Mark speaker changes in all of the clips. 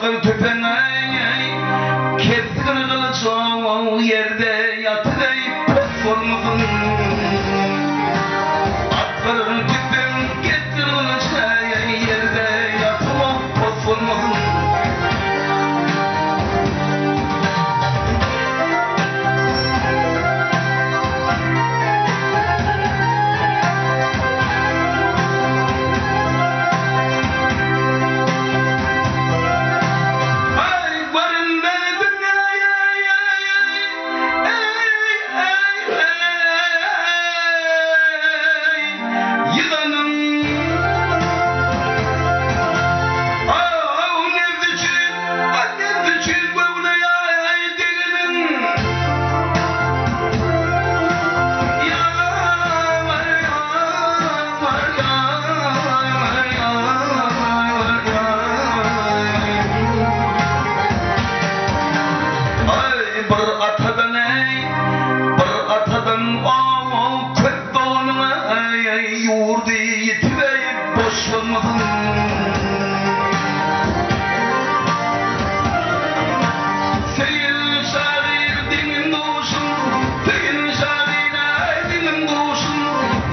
Speaker 1: Atgyr tüpeň eý, kesgir gylyç ow, ýerde ýatyr eý, pos bolmasyn. Atgyr tüpeň, kesgir gylyç eý, ýerde ýatyr ow, pos bolmasyn. Aý, görünmez dünýä-eý-eý-eý-eý-eý, ýylanyň. Aw, nebsi üçin, a nebsi üçin göwne ýaý degeniň. Aý, bir atadan eý, bir atadan o-ow köp doganyň eý, ýurdy ýitip eý, boş bolmasyn. Söýün şahyr deňim duşum, Söýün şahyr aý deňim duşum,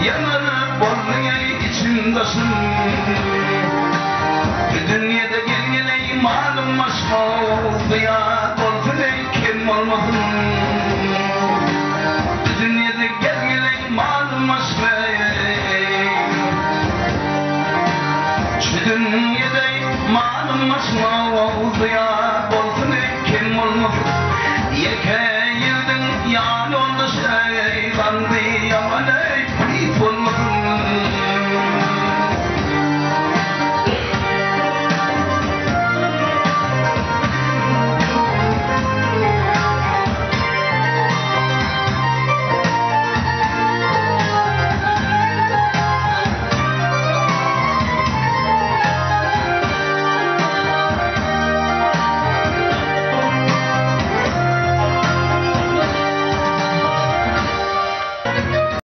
Speaker 1: Ýanar bolduň eý içim daşym. Bu dünýede gel-gel eý malym başga, Zyýat bolsun eý kem bolmasyn. Bu dünýede gel-gel eý malym başga eý. Şu dünýede malym başga, Zyýat.